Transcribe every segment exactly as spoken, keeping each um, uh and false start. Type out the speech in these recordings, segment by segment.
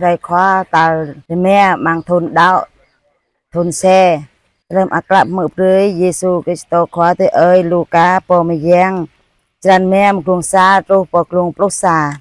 hrơi Khua tal rơma amăng thun đăo, thun C. Tơlơi Mơak Klă pơhmư̆ brơi Yêsu Kristô Khua tui ơi Luka pô mơyang. Črăn rơma mơ̆ng glông sa truh pơ glông pluh sa.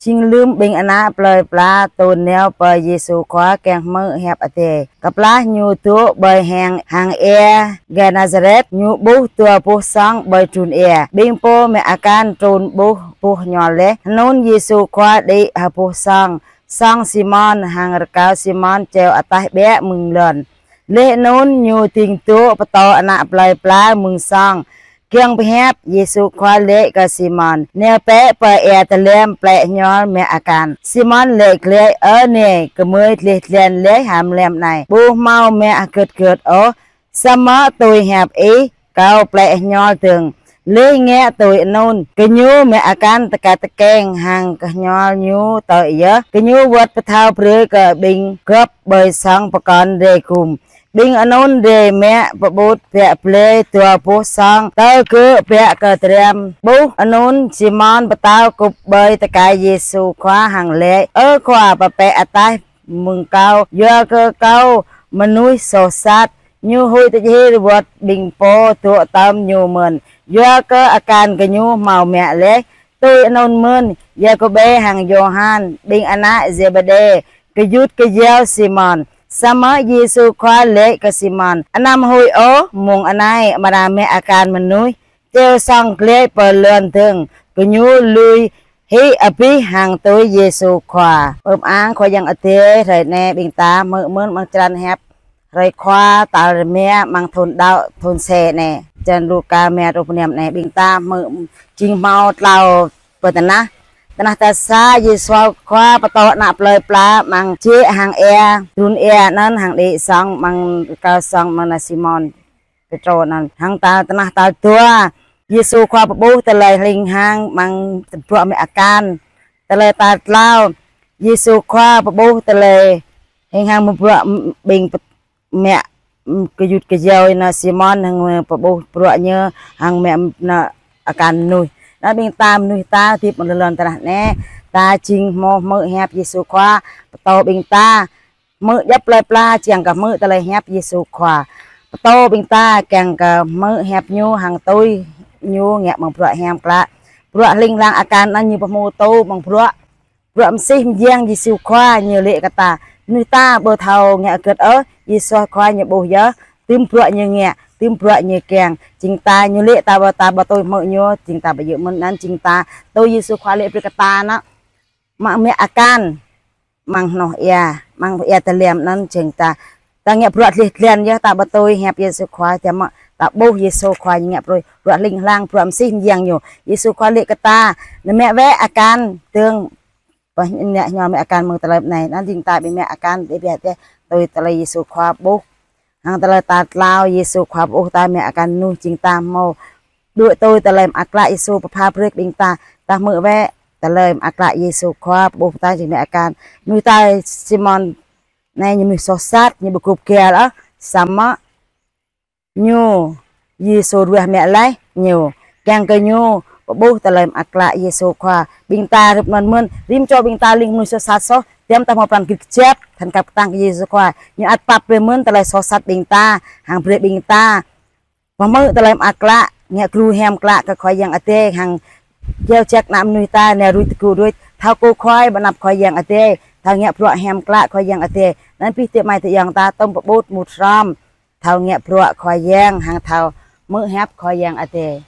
Jing lơ̆m ƀing ană plơi pla tŭ nao pơ Yêsu Khua kiăng hmư̆ hiăp Adai. Kơplah ñu dŏ ƀơi hang, hang ia Genesaret, ñu ƀuh dua boh song ƀơi trun ia. Ƀing pô mă akan trŭn ƀuh boh ñu laih. Anŭn Yêsu Khua đĭ ha boh song. Song Simôn, hăng rơkâo Simôn čeo ataih ƀiă mơ̆ng lŏn. Laih anŭn ñu ding dŏ pơtô ană plơi pla mơ̆ng song. Giŏng pơhiăp, Yêsu Khua laĭ kơ Simôn: Nao bĕ pơ ia dơlăm plĕ hñual mă akan. Simôn laĭ glaĭ: Ơ Nai, gơmơi dleh dlan laih ha mlam anai, ƀu hmâo mă hơget hơget ôh. Samơ̆ tui hiăp Ih, kâo plĕ hñual dơ̆ng. Laih ngă tui anŭn, gơñu mă akan tơkai tơkeng hăng kơ hñual ñu tơl yơh. Gơñu wơ̆t pơthâo brơi kơ ƀing gŏp ƀơi song pơkŏn rai gum. Ƀing anŭn rai mă pơƀut biă blai dua boh song, tơl gơ̆ biă kơ dram. Ƀuh anŭn, Simôn Pơtâo kŭp ƀơi tơkai Yêsu Khua hăng laĭ: Ơ Khua, pơpĕ ataih mơ̆ng kâo, yua kơ kâo mơnuih soh sat. Ñu huĭ tơjơhir wơ̆t ƀing pô dŏ tơm ñu mơ̆n, yua kơ akan gơñu hmâo mă laih. Tui anŭn mơ̆n, Yakôbê hăng Yôhan, ƀing ană Zêbêđê, gơyut gơyâo Simôn. Samơ̆ Yêsu Khua laĭ kơ Simôn: Anăm huĭ ôh, mông anai amra mă akan mơnuih. Čeo song glaĭ pơ lŏn dơ̆ng. Gơñu lui hĭ abih hăng tui Yêsu Khua. Pơang Khua Yang Adai. Hrơi anai ƀing ta hmư̆ mơ̆n amăng črăn hiăp hrơi Khua tal rơma amăng thun đăo, thun C anai. Črăn Luka rơma truh pơ năm anai ƀing ta hmư̆ jing hmâo tlâo pơtơnah. Tơnah tal sa, Yêsu Khua pơtô ană plơi pla amăng jĕ hang ia, trun ia anŭn hăng đĭ song amăng rơkâo song amăng ană Simôn Pêtrô anŭn. Hăng tal, tơnah tal dua, Yêsu Khua pơƀuh tơlơi hling hlang amăng bruă mă akan. Tơlơi tal tlâo, Yêsu Khua pơƀuh tơlơi hling hlang amăng bruă ƀing pơ-, mă, gơyut gơyâo ană Simôn hăng pơƀuh bruă ñu hăng mă ană akan mơnuih. Anŭn ƀing ta mơnuih ta hơdip amăng lŏn tơnah anai, ta jing hmâo hmư̆ hiăp Yêsu Khua pơtô ƀing ta. Hmư̆ djŏp plơi pla kiăng kơ hmư̆ tơlơi hiăp Yêsu Khua. Pơtô ƀing ta kiăng kơ hmư̆ hiăp ñu hăng tui ñu ngă mơ̆ng bruă hiam klă. Bruă hling hlang akan anŭn ñu pơhmutu mơ̆ng bruă, bruă mơsih mơyang Yêsu Khua. Ñu laĭ kơ ta, mơnuih ta ƀu thâo ngă hơget ôh, Yêsu Khua ñu ƀuh yơh, tơm bruă ñu ngă, tơm bruă ñu kiăng. Jing ta, ñu laĭ ta ƀu, ta ƀu tui hmư̆ ñu, jing ta ƀu djơ̆ mơ̆n anŭn, jing ta tui Yêsu Khua laĭ brơi kơ ta anŭn. Mă, mă akan amăng hnoh ia, amăng ia dơlăm anŭn jing ta. Ta ngă bruă dleh dlan yơh, ta ƀu tui hiăp Yêsu Khua, ta mă, ta ƀuh Yêsu Khua ñu ngă bruă, bruă hling hlang, bruă mơsih mơyang ñu. Yêsu Khua laĭ kơ ta, nao mă wơ̆t akan dơ̆ng, pơ ană hñual mă akan mơ̆ng tơlơi anai. Anŭn jing ta ƀu mă akan, ƀu biă tui tơlơi Yêsu Khua ƀuh. Hăng tơlơi tal tlâo, Yêsu Khua pơƀuh ta mă akan mơnuih jing ta hmâo đuaĭ tui tơlơi mơak klă Yêsu pơpha brơi kơ ƀing ta. Ta hmư̆ wơ̆t tơlơi mơak klă Yêsu Khua pơƀuh ta jing mă akan mơnuih ta Simôn anai, ñu mơnuih soh sat, ñu ƀu gŭp găl ôh, samơ̆ ñu, Yêsu ruah mă laih ñu, kiăng kơ ñu pơƀuh tơlơi mơak klă Yêsu Khua. Ƀing ta hrup anŭn mơ̆n, rĭm čô ƀing ta ling mơnuih soh sat soh, tơdang ta hmâo pran git kơjăp, tơl kăp kơtang kơ Yêsu Khua, ñu ăt pap brơi mơ̆n tơlơi soh sat ƀing ta, hăng brơi ƀing ta pơhmư̆ tơlơi mơak klă, ngă gru hiam klă kơ Khua Yang Adai, hăng gieo jak ană mơnuih ta nao ruč tơgŭ ruč, thâo kơkuh ƀơi anăp Khua Yang Adai, thâo ngă bruă hiam klă Khua Yang Adai. Anŭn abih tơ amai tơ ayŏng ta tơm pơƀut mŭt hrŏm, thâo ngă bruă Khua Yang, hăng thâo hmư̆ hiăp Khua Yang Adai.